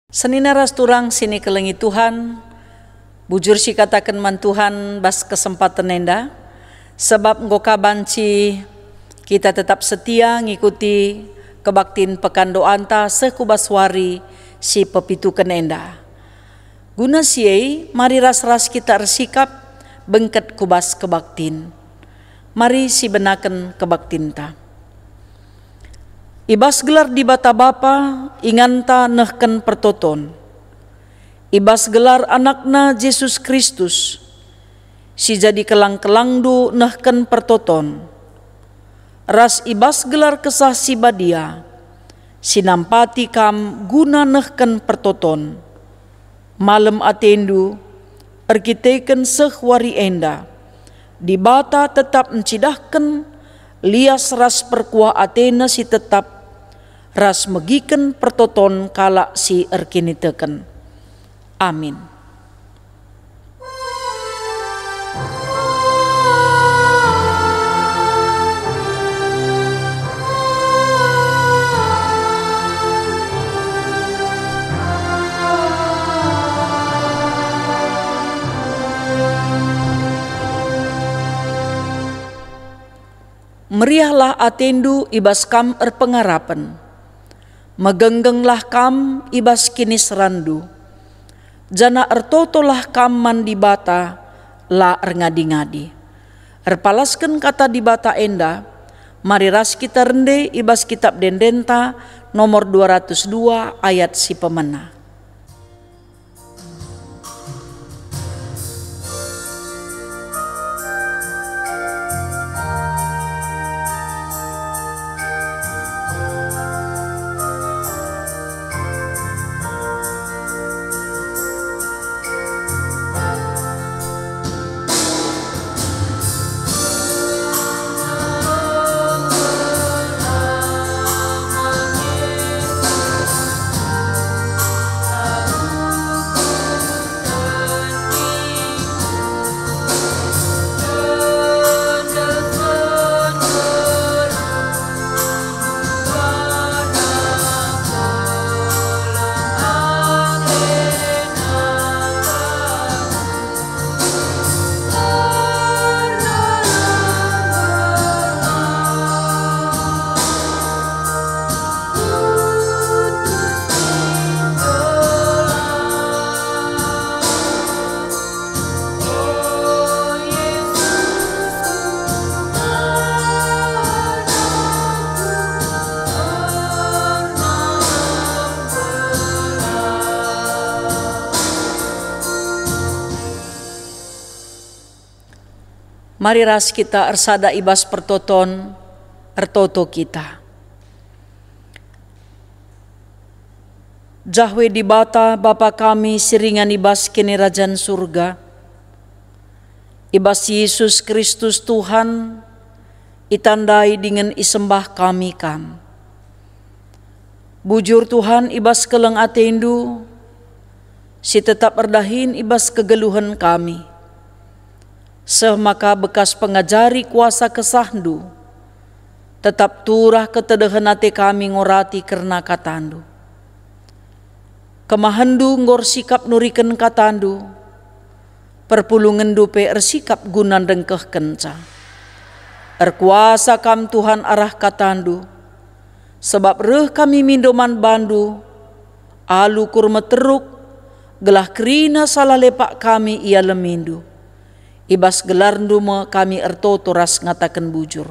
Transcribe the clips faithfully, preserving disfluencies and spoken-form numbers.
Senina ras turang si nikelengi Tuhan, bujur sikataken man Tuhan bas kesempaten enda, sebab enggo ka banci kita tetap setia ngikuti kebaktin pekan doanta seh ku bas wari si pepituken enda. Guna si e, mari ras-ras kita ersikap bengket ku bas kebaktin. Mari sibenaken kebaktinta. I bas gelar Dibata Bapa, inganta nehken pertoton. I bas gelar AnakNa Jesus Kristus, si jadi kelang-kelangndu nehken pertoton. Ras i bas gelar Kesah Si Badia, si nampati kam guna nehken pertoton. Malem atendu, erkiteken seh wari enda, Dibata tetap ncidahken lias ras perkuah ateNa si tetap, ras megiken pertoton kalak si erkiniteken. Amin. Meriahlah atendu i bas kam erpengarapen. Megenggengglah kam i bas kiniseranndu, janah ertotolah kam man Dibata la erngadi-ngadi. Erpalasken Kata Dibata enda, mari ras kita rende i bas Kitab Ende-endenta nomor dua ratus dua ayat si pemena. Mari ras kita ersada i bas pertoton, ertoto kita. Jahwe Dibata, Bapa kami si ringan i bas Kinirajan Surga, i bas Jesus Kristus Tuhan, itandai dingen isembah kami Kam. Bujur Tuhan, i bas keleng ateNdu, si tetap erdahin i bas kegeluhen kami, seh maka bekas pengajari kuasa kesahNdu, tetap turah ketedehen ate kami ngorati kerna KataNdu. KemahenNdu enggo ersikap nuriken KataNdu, perpulungenNdu pe ersikap guna ndengkehkenca. Erkuasa Kam, Tuhan, arah KataNdu, sebab reh kami mindo man baNdu, alu kur meteruk, gelah kerina salah lepak kami ialemindu. I bas gelarNdu me kami ertoto ras ngataken bujur.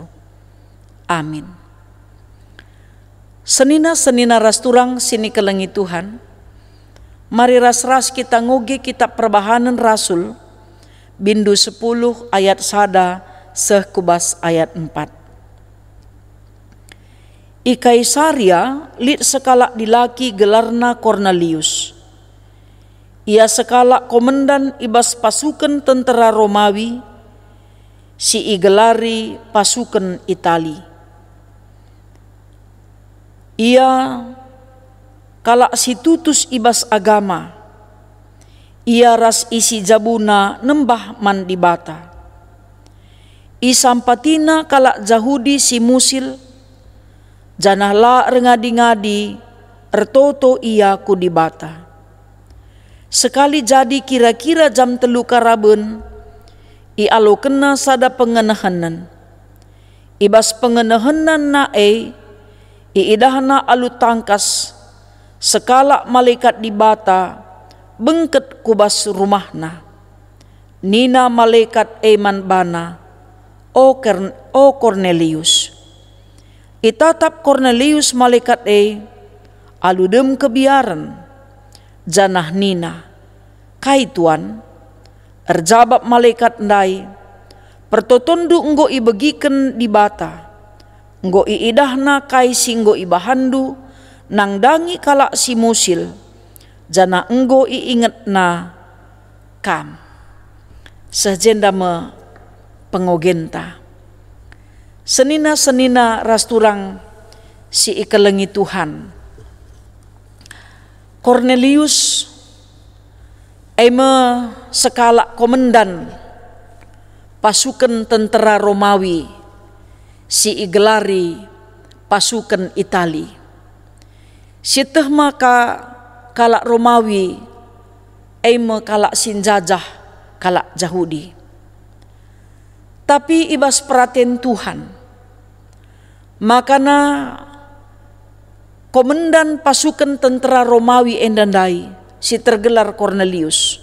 Amin. Senina-senina ras turang si nikelengi Tuhan, mari ras-ras kita ngoge Kitab Perbahanen Rasul, bindu sepuluh ayat sada seh ku bas ayat empat. I Kaisaria lit sekalak dilaki gelarna Kornelius. Ia sekalak komendan i bas pasuken tentera Romawi si igelari pasuken Itali. Ia kalak si tutus i bas agama. Ia ras isi jabuna nembah man Dibata. Isampatina kalak Jahudi si musil, janah la erngadi-ngadi ertoto ia ku Dibata. Sekali jadi kira-kira jam telu karaben, ialokenna sada pengenehenen. I bas pengenehenna e, iidahna alu tangkas sekalak malekat Dibata bengket ku bas rumahna. Nina malekat e man bana, "O Kern-, o Kornelius." Itatap Kornelius malekat e alu dem kebiaren, janah nina, "Kai, Tuan?" Erjabap malekat ndai, "Pertotonndu enggo ibegiken Dibata, enggo iidahNa kai si enggo ibahanndu nandangi kalak si musil, janah enggo iingetNa kam." Seh jenda me pengogenta. Senina-senina ras turang si ikelengi Tuhan. Kornelius e me sekalak komendan pasuken tentera Romawi si igelari pasuken Itali. Sieteh maka kalak Romawi e me kalak si njajah kalak Jahudi. Tapi i bas peraten Tuhan, makana komendan pasuken tentera Romawi enda ndai si tergelar Kornelius,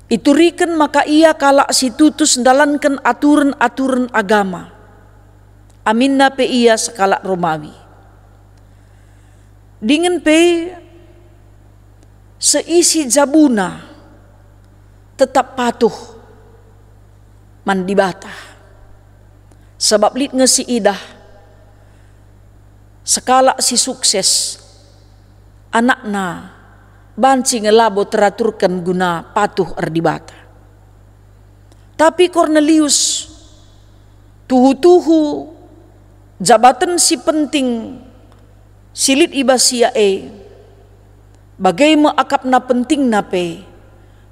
ituriken maka ia kalak si tutus ndalanken aturen-aturen agama, aminna pe ia sekalak Romawi. Dingen pe seisi jabuna tetap patuh man Dibata. Sabap lit nge si idah sekalak si sukses, anakna banci nge labo teraturken guna patuh erdibata. Tapi Kornelius tuhu-tuhu jabaten si penting si lit i bas ia e, bage me akapna pentingna pe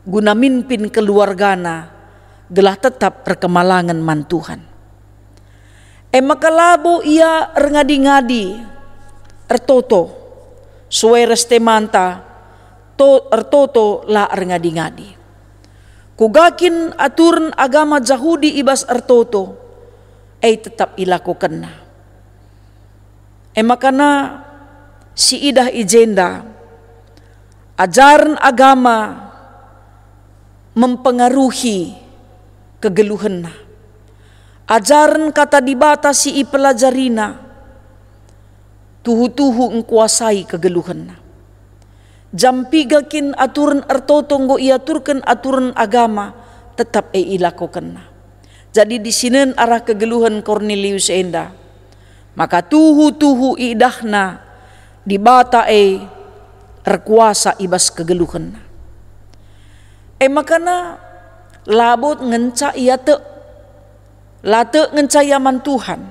guna mimpin keluargana gelah tetap erkemalangen man Tuhan. E maka labo ia erngadi-ngadi ertoto, sue ras temanta, to-, ertoto la erngadi-ngadi. Kuga kin aturen agama Jahudi i bas ertoto, e tetap ilakokenna. E makana si idah i jenda, ajaren agama mempengaruhi kegeluhenna. Ajaren Kata Dibata si ipelajarina tuhu-tuhu engkuasai kegeluhenna. Jam piga kin aturen ertoto enggo iaturken aturen agama, tetap e ilakokenna. Jadi disinen arah kegeluhen Kornelius enda, maka tuhu-tuhu iidahna Dibata e erkuasa i bas kegeluhenna. E makana labo ngenca ia tek, la tek ngenca ia man Tuhan,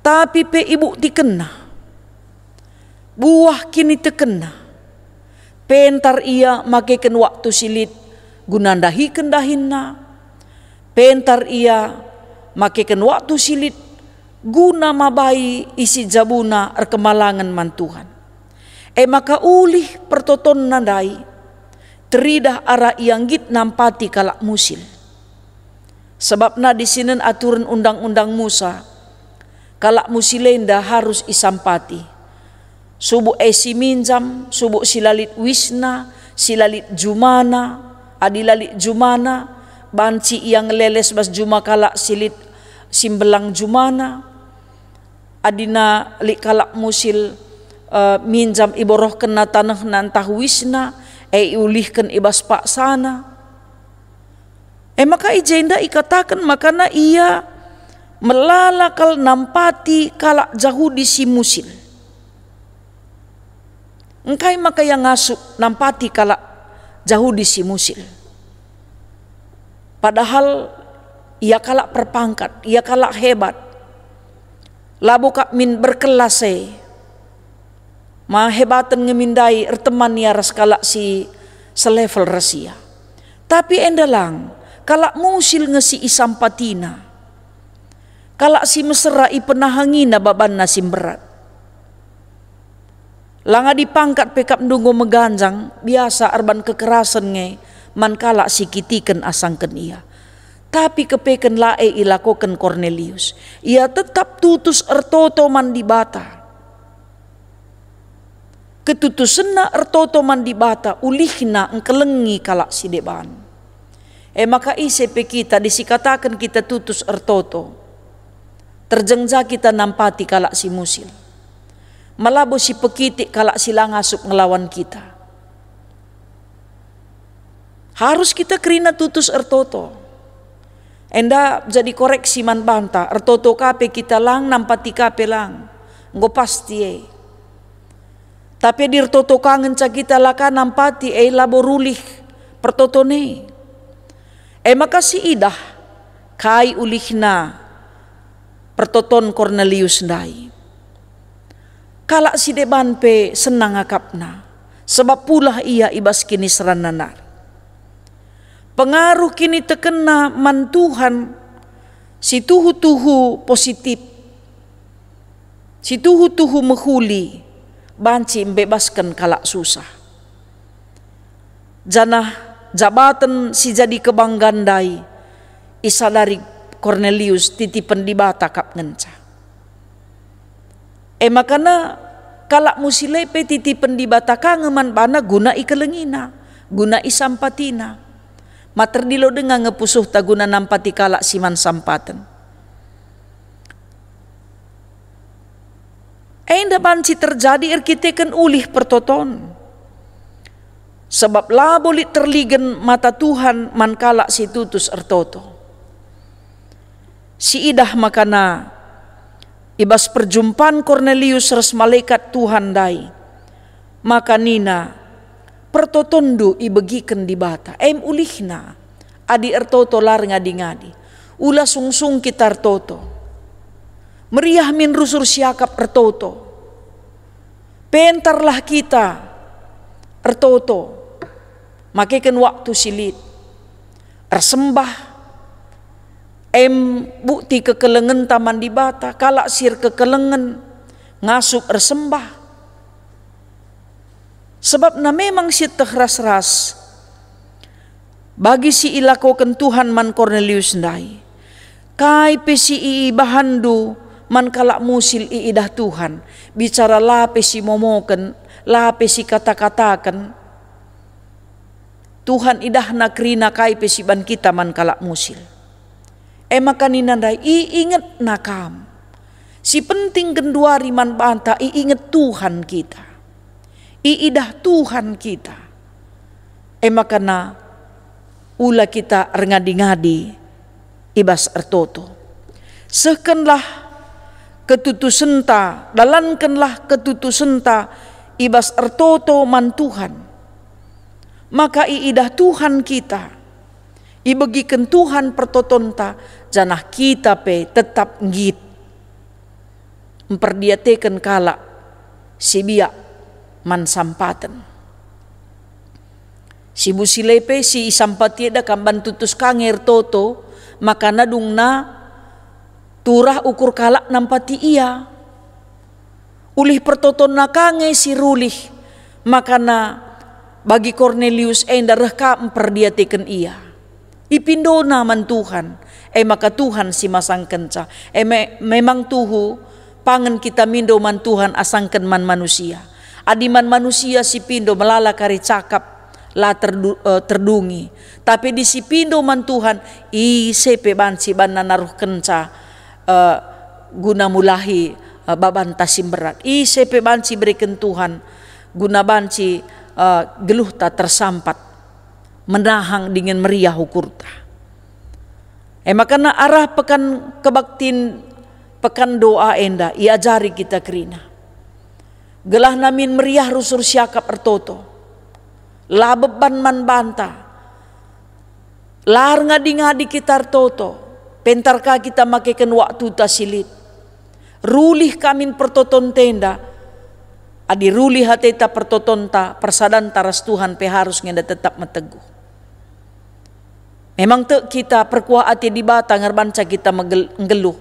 tapi pe ibuktikenna buah kinitekenna. Pentar ia makeken waktu si lit guna ndahiken dahinna. Pentar ia makeken waktu si lit guna mabai isi jabuna erkemalangen man Tuhan. E maka ulih pertotonna ndai teridah arah ia nggit nampati kalak musil. Sabapna disinen aturen Undang-undang Musa, kalak musil enda harus isampati. Subuk e si minjam, subuk si la lit uisna, si la lit jumana, adi la lit jumana, banci ia ngeleles bas juma kalak si lit si mbelang jumana. Adina lit kalak musil, eh, minjam iborohkenna tanehna ntah uisna, e iulihken i bas paksana. E maka i jenda ikataken makana ia melala kal nampati kalak Jahudi si musil. Engkai maka ia ngasup nampati kalak Jahudi si musil? Padahal ia kalak perpangkat, ia kalak hebat. Labo kap min berkelas e. Ma hebaten nge min ndai erteman ia ras kalak si selevel ras ia. Tapi enda lang, kalak musil nge si isampatina. Kalak si mesera ipenahangina babanna si mberat. Langa dipangkat pe kap ndungo meganjang, biasa erban kekerasen nge man kalak si kitiken asangken ia. Tapi kepeken la e ilakoken Kornelius. Ia tetap tutus ertoto man Dibata. Ketutusenna ertoto man Dibata ulihna engkelengi kalak si deban. E maka ise pe kita disikataken kita tutus ertoto, terjengja kita nampati kalak si musil. Malabo si pekitik kalak si la ngasup ngelawan kita. Harus kita kerina tutus ertoto. Enda jadi koreksi man banta, ertoto ka pe kita lang, nampati ka pe lang. Enggo pasti e. Tapi adi ertoto ka ngenca kita la ka nampati, e labo rulih pertoton e. E maka si idah kai ulihna pertoton Kornelius ndai. Kalak si deban pe senang akapna, sebab pulah ia i bas kiniseranna nari. Pengaruh kinitekenna man Tuhan si tuhu-tuhu positif, si tuhu-tuhu mehuli, banci mbebasken kalak susah. Janah jabaten si jadi kebanggan ndai isadari Kornelius titipen Dibata kap ngenca. E makana kalak musil e pe titipen Dibata ka nge man bana guna ikelengina, guna isampatina. Mater dilo denga nge pusuhta guna nampati kalak si man sampaten. Enda banci terjadi erkiteken ulih pertoton. Sebab labo lit terligen mata Tuhan man kalak si tutus ertoto. Si idah makana i bas perjumpan Kornelius ras malekat Tuhan ndai, maka nina, "Pertotonndu ibegiken Dibata, em ulihna, adi ertoto la erngadi-ngadi. Ula sungsung kita ertoto. Meriah min rusur siakap ertoto. Pentarlah kita ertoto, makeken waktu si lit. Ersembah, em bukti kekelengenta man Dibata, kalak si erkekelengen ngasup ersembah." Sebabna memang sieteh ras-ras bagi si ilakoken Tuhan man Kornelius ndai. Kai pe si iibahanndu man kalak musil iidah Tuhan, bicara la pe si momoken, la pe si kata-kataken, Tuhan idahna kerina kai pe si ban kita man kalak musil. E maka nina ndai, iingetna kam. Si penting genduari man banta iinget Tuhan kita. Iidah Tuhan kita. E makana ula kita erngadi-ngadi i bas ertoto. Sehkenlah ketutusenta, dalankenlah ketutusenta i bas ertoto man Tuhan. Maka iidah Tuhan kita, ibegiken Tuhan pertotonta, janah kita pe tetap nggit mperdiateken kalak si biak man sampaten. Si musil e pe si isampati enda kam ban tutus ka nge ertoto, maka nadungna turah ukur kalak nampati ia. Ulih pertotonna ka nge si rulih, makana bagi Kornelius enda reh ka mperdiateken ia. Ipindona man Tuhan, e maka Tuhan si masangkenca. E me-, memang tuhu, pangen kita mindo man Tuhan asangken man manusia. Adi man manusia si pindo melala kari cakap, la terdu-, eh, terdungi. Tapi adi si pindo man Tuhan, ise pe banci banna naruhkenca, eh, guna mulahi, eh, babanta si mberat. Ise pe banci ibereken Tuhan guna banci, eh, geluhta tersampat, menahang dingen meriah ukurta. E makana arah pekan kebaktin, pekan doa enda iajari kita kerina. Gelah namin meriah rusur siakap ertoto. La beban man banta. La erngadi-ngadi kita ertoto. Pentar ka kita makeken waktuta si lit. Rulih ka min pertotonta enda. Adi rulih ateta pertotonta, persadanta ras Tuhan pe harus nge enda tetap meteguh. Memang tek kita perkuah ate Dibata ngerbanca kita megel-, nggeluh.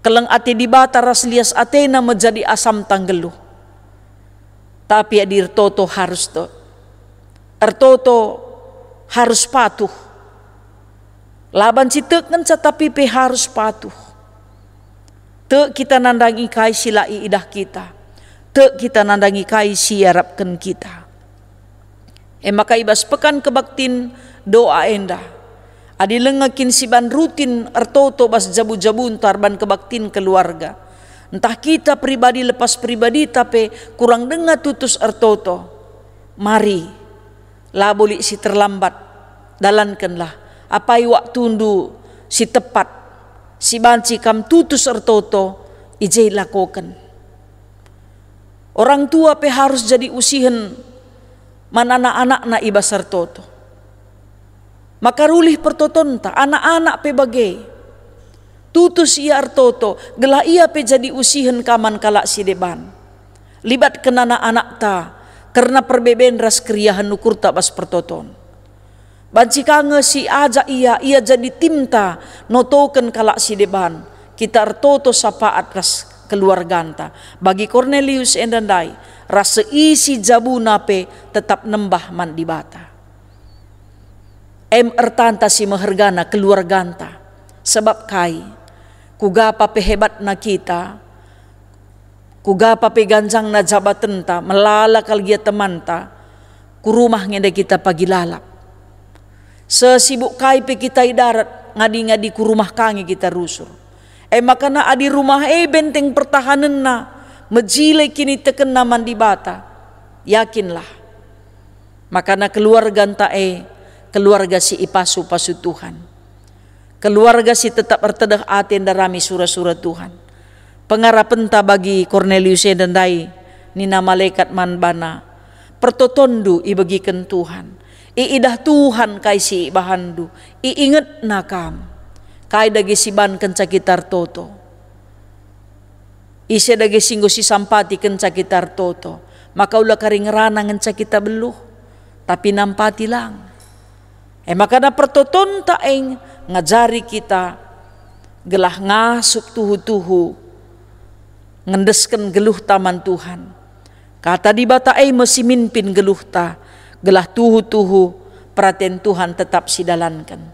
Keleng ate Dibata ras lias atena me jadi asamta nggeluh. Tapi adi ertoto harus tek. Ertoto harus patuh. La banci tek ngenca tapi pe harus patuh. Tek kita nandangi kai si la iidah kita. Tek kita nandangi kai si iarapken kita. E maka i bas pekan kebaktin doa enda, adi langa kin siban rutin ertoto bas jabu-jabunta erban kebaktin keluarga, ntah kita pribadi lepas pribadita pe kurang denga tutus ertoto, mari, labo lit si terlambat, dalankenlah, apai waktundu si tepat, si banci kam tutus ertoto, i je lakoken. Orang tua pe harus jadi usihen man anak-anakna i bas ertoto. Maka rulih pertotonta, anak-anak pe bage. Tutus ia ertoto, gelah ia pe jadi usihen ka man kalak si deban. Libatken anak-anakta kerna perbeben ras keriahen ukurta bas pertoton. Banci ka nge si ajak ia, ia jadi timta notoken kalak si deban. Kita ertoto sapaat ras keluarganta. Bagi Kornelius enda ndai, ras seisi jabuna pe tetap nembah man Dibata. Em ertanta si mehergana keluarganta. Sebab kai? Kuga pa pe hebatna kita, kuga pa pe ganjangna jabatenta, melala kal gia temanta, ku rumah nge nda kita pagi lalap. Sesibuk kai pe kita i darat, ngadi-ngadi ku rumah ka nge kita rusur. E makana adi rumah e benteng pertahanenna, mejile kinitekenna man Dibata, yakinlah, makana keluarganta e keluarga si ipasu-pasu Tuhan. Keluarga si tetap ertedeh ate ndarami sura-sura Tuhan. Pengarapenta bagi Kornelius enda ndai, nina malekat man bana, "Pertotonndu ibegiken Tuhan. Iidah Tuhan kai si ibahanndu, iingetNa kam." Kai dage si ban kenca kita ertoto? Ise dage si enggo sisampati kenca kita ertoto, maka ula kari ngerana ngenca kita beluh, tapi nampati lang. E makana pertotonta e ngajari kita gelah ngasup tuhu-tuhu ngendesken geluhta man Tuhan. Kata Dibata e me si mimpin geluhta, gelah tuhu-tuhu peraten Tuhan tetap sidalanken.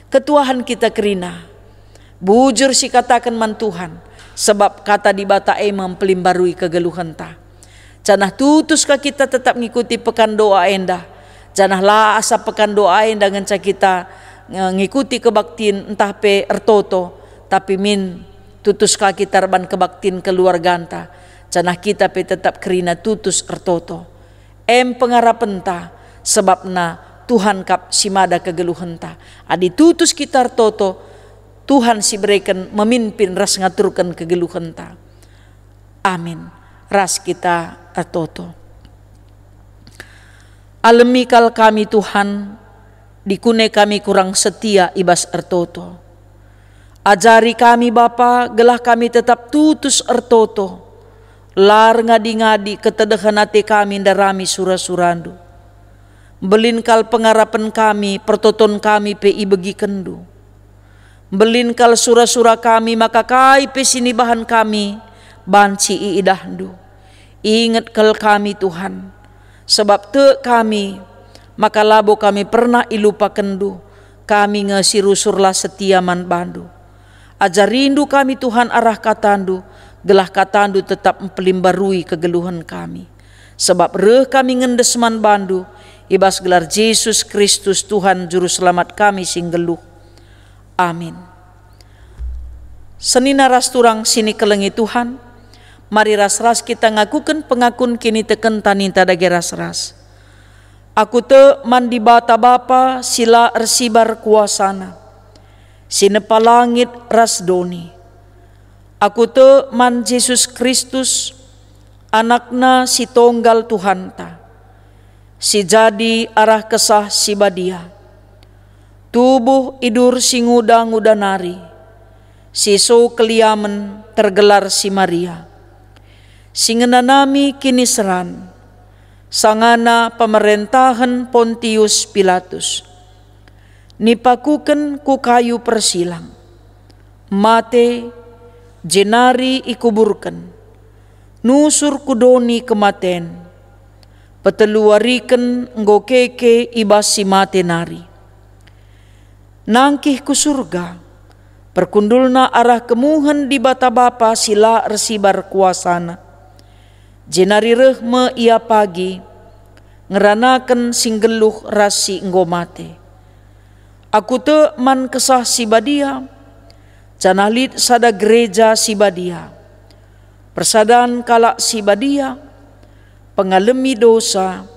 Ketuahen kita kerina, bujur sikataken man Tuhan, sebab Kata Dibata e me mpelimbarui kegeluhenta. Janah tutus ka kita tetap ngikuti pekan doa enda, janah la asa pekan doa enda ngenca kita, eh, ngikuti kebaktin ntah pe ertoto, tapi min tutus ka kita erban kebaktin keluarganta, janah kita pe tetap kerina tutus ertoto. Em pengarapenta, sebabna Tuhan kap si mada kegeluhenta. Adi tutus kita ertoto, Tuhan si bereken memimpin ras ngaturken kegeluhenta. Amin. Ras kita ertoto. Alemi kal kami, Tuhan, dikune kami kurang setia i bas ertoto. Ajari kami, Bapa, gelah kami tetap tutus ertoto, la erngadi-ngadi ketedehen ate kami ndarami sura-suraNdu. Mbelin kal pengarapen kami, pertoton kami pe ibegikenndu. Mbelin kal sura-sura kami maka kai pe si nibahan kami banci iidahndu. Inget kal kami, Tuhan, sebab tek kami maka labo kami pernah ilupakenndu, kami nge si rusur la setia man bandu. Ajarindu kami, Tuhan, arah katandu, gelah katandu tetap mpelimbarui kegeluhen kami. Sebab reh kami ngendes man bandu, i bas gelar Jesus Kristus, Tuhan Juru Selamat kami si nggeluh. Amin. Senina ras turang si nikelengi Tuhan, mari ras-ras kita ngakuken pengakun kinitekenta ninta dage ras-ras. Aku tek man Dibata Bapa si la ersibar kuasaNa, si nepa langit ras doni. Aku tek man Jesus Kristus, AnakNa si tonggal Tuhanta, si jadi arah Kesah Si Badia, tubuh idur si nguda-nguda nari, si so keliamen tergelar si Maria, si ngenanami kiniseran, sangana pemerentahen Pontius Pilatus, nipakuken ku kayu persilang, mate, jenari ikuburken, nusur ku doni kematen, Peteluwariken enggo keke i bas si mate nari. Nangkih ku Surga, perkundulna arah kemuhen Dibata Bapa si la ersibar kuasaNa. Jenari reh me Ia pagi, ngeranaken si nggeluh ras si enggo mate. Aku tek man Kesah Si Badia, janah lit sada gereja si badia, persadan kalak si badia, pengalemi dosa,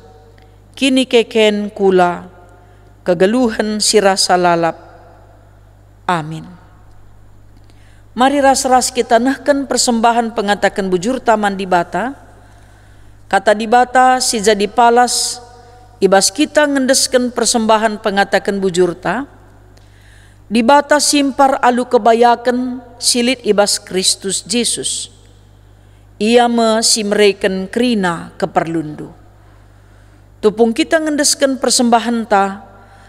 kinikeken kula, kegeluhen si rasa lalap. Amin. Mari ras-ras kita nehken persembahen pengataken bujurta man Dibata. Kata Dibata si jadi palas i bas kita ngendesken persembahen pengataken bujurta. Dibata simpar alu kebayaken si lit i bas Kristus Jesus. Ia me si mereken kerina keperlundu. Tupung kita ngendesken persembahenta,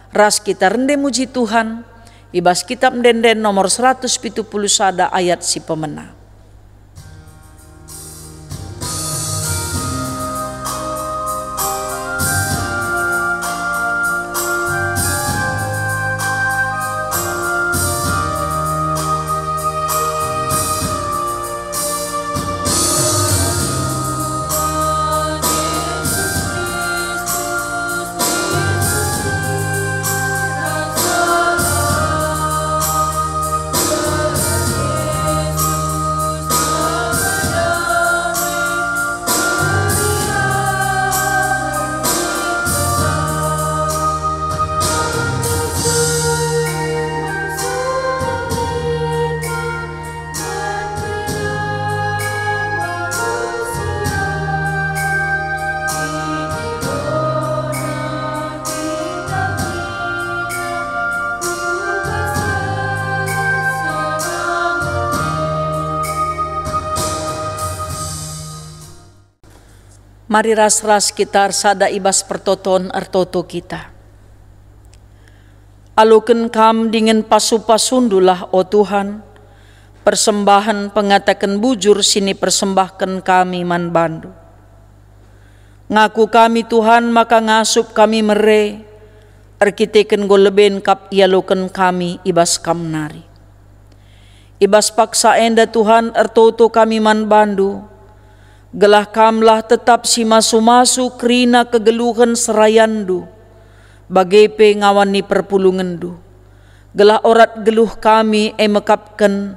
ras kita rende muji Tuhan, i bas Kitab Ende-enden nomor seratus pitu puluh sada ayat si pemena. Mari ras-ras kita ersada i bas pertoton ertoto kita. Aloken Kam dingen pasu-pasundulah, o Tuhan, persembahen pengataken bujur si nipersembahken kami man bandu. Ngaku kami, Tuhan, maka ngasup kami mere, erkiteken enggo leben kap ialoken kami i bas Kam nari. I bas paksa enda, Tuhan, ertoto kami man bandu, gelah Kamlah tetap si masu-masu kerina kegeluhen serayanNdu, bage pe ngawan ni perpulungenNdu, gelah orat geluh kami e mekapken,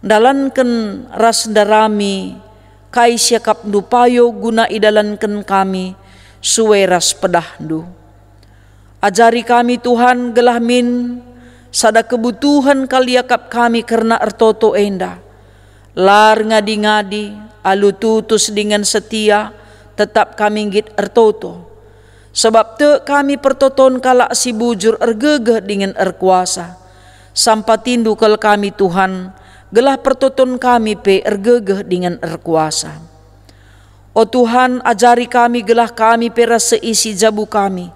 ndalanken ras ndarami kai si akapNdu payo guna idalanken kami sue ras pedahNdu. Ajari kami, Tuhan, gelah min sada kebutuhen kal iakap kami kerna ertoto enda. La erngadi-ngadi, alu tutus dingen setia, tetap kami nggit ertoto. Sabap tek kami pertoton kalak si bujur ergegeh dingen erkuasa. SampatiNdu kal kami, Tuhan, gelah pertoton kami pe ergegeh dingen erkuasa. O Tuhan, ajari kami gelah kami pe ras seisi jabu kami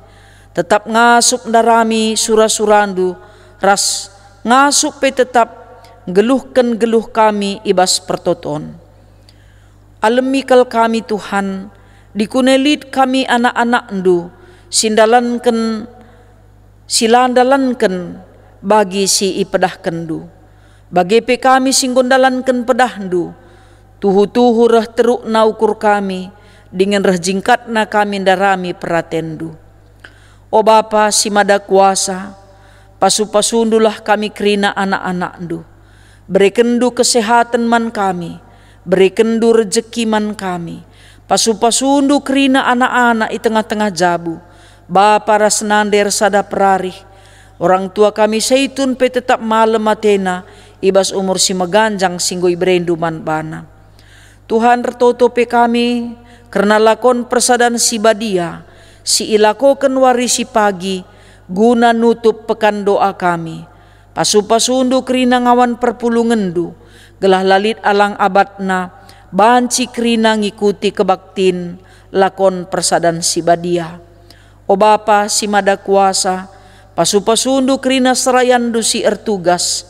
tetap ngasup ndarami sura-suraNdu, ras ngasup pe tetap nggeluhken geluh kami i bas pertoton. Alemi kal kami, Tuhan, dikune lit kami anak-anakNdu si ndalanken, si la ndalanken bagi si ipedahkenNdu. Bage pe kami si enggo ndalanken pedahNdu, tuhu-tuhu reh terukna ukur kami, dingen reh jingkatna kami ndarami peratenNdu. O Bapa si Mada Kuasa, pasu-pasundulah kami kerina anak-anakNdu. BerekenNdu kesehaten man kami, berekenNdu rejeki man kami. Pasu-pasuNdu kerina anak-anak i tengah-tengah jabu, bapa ras nande ersada perarih, orang tua kami Saitun pe tetap malem atena i bas umur si meganjang si enggo ibereNdu man bana. Tuhan, ertoto pe kami kerna lakon persadan si badia si ilakoken wari si pagi guna nutup pekan doa kami. Pasu-pasuNdu kerina ngawan perpulungenNdu, gelah la lit alang abatna banci kerina ngikuti kebaktin lakon persadan si badia. O Bapa si Mada Kuasa, pasu-pasuNdu kerina serayanNdu si ertugas,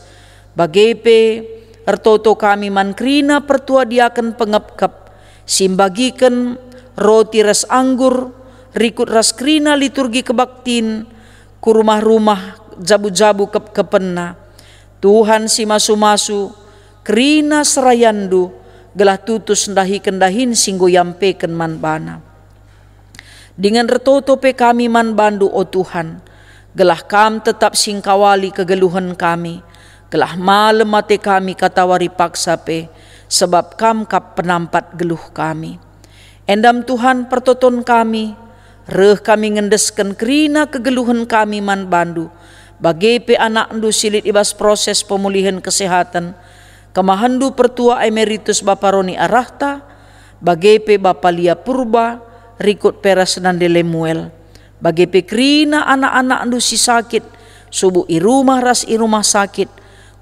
bage pe ertoto kami man kerina pertua diaken pengepkep si mbagiken roti ras anggur, rikut ras kerina liturgi kebaktin, ku rumah-rumah jabu-jabu kep-kepenna. Tuhan si masu-masu, kerina serayanNdu, gelah tutus ndahiken dahin si enggo iampeken man baNa. Dingen ertoto pe kami man baNdu, o Tuhan, gelah Kam tetap si ngkawali kegeluhen kami, gelah malem ate kami katawari paksa pe, sebab Kam kap penampat geluh kami. Enda me Tuhan pertoton kami, reh kami ngendesken kerina kegeluhen kami man baNdu, bage pe anakNdu si lit i bas proses pemulihen kesehatan, kemahenNdu Pertua Emeritus Bapa Roni Arahta, bage pe Bapa Lia Purba, rikut pe ras nande Lemuel, bage pe kerina anak-anakNdu si sakit, subuk i rumah ras i rumah sakit,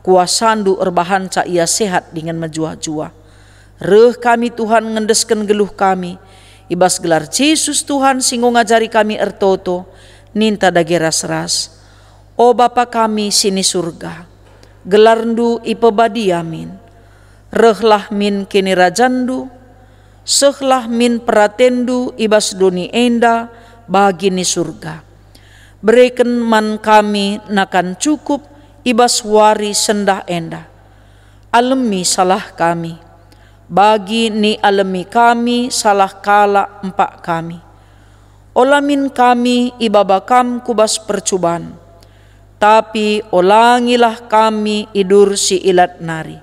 kuasaNdu erbahanca ia sehat dingen mejuah-juah. Reh kami, Tuhan, ngendesken geluh kami, i bas gelar Jesus Tuhan si enggo ngajari kami ertoto, ninta dage ras-ras. O Bapa kami si ni Surga, gelarNdu ipebadia min. Rehlah min kinirajanNdu, sehlah min peratenNdu i bas doni enda bagi ni Surga. Bereken man kami nakan cukup i bas wari sendah enda. Alemi salah kami, bagi nialemi kami salah kalak empak kami. Ola min kami ibaba Kam ku bas percuban, tapi olangilah kami idur si ilat nari.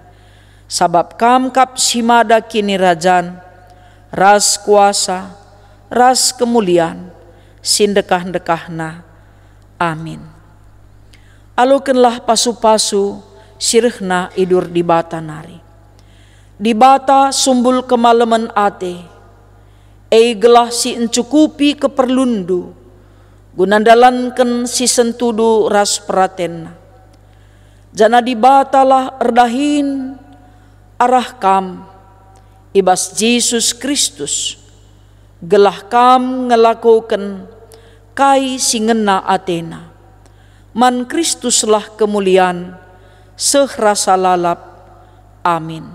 Sabap Kam kap si mada kinirajan, ras kuasa, ras kemulian, si ndekah-ndekahna. Amin. Alokenlah pasu-pasu si rehna idur Dibata nari. Dibata sumbul kemalemen ate, e gelah si ncukupi keperlunndu, guna ndalanken si sentudu ras peratenNa. Janah Dibatalah erdahin arah kam i bas Jesus Kristus, gelah kam ngelakoken kai si ngena ateNa. Man Kristuslah kemulian seh rasa lalap. Amin.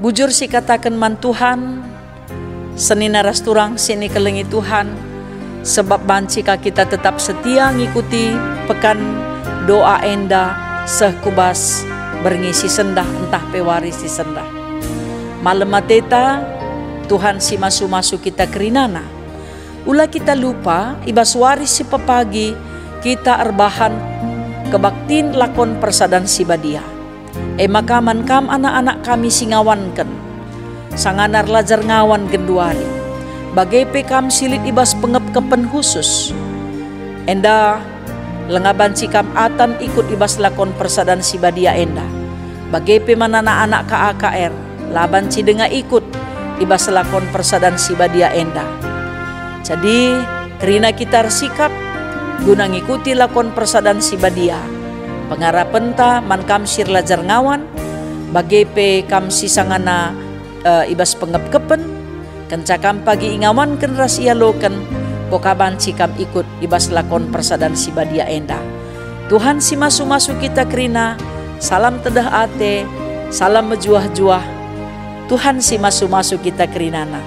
Bujur sikataken man Tuhan, senina ras turang si nikelengi Tuhan, sebab banci ka kita tetap setia ngikuti pekan doa enda seh ku bas berngi si sendah ntah pe wari si sendah. Malem ateta, Tuhan si masu-masu kita kerinana. Ula kita lupa, i bas wari si pepagi kita erbahan kebaktin lakon persadan si badia. E maka man kam anak-anak kami si ngawanken, sangana erlajar ngawan genduari, bage pe kam si lit i bas pengepkepen khusus. Enda langa banci kam atan ikut i bas lakon persadan si badia enda, bage pe man anak-anak K A K R la banci denga ikut i bas lakon persadan si badia enda. Jadi, kerina kita ersikap guna ngikuti lakon persadan si badia. Pengarapenta man kam si erlajar ngawan, bage pe kam si sangana, eh, i bas pengepkepen, kenca kam pagi ingawanken ras ialoken, enggo ka banci kam ikut i bas lakon persadan si badia enda. Tuhan si masu-masu kita kerina, salam tedeh ate, salam mejuah-juah. Tuhan si masu-masu kita kerinana.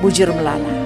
Bujur melala.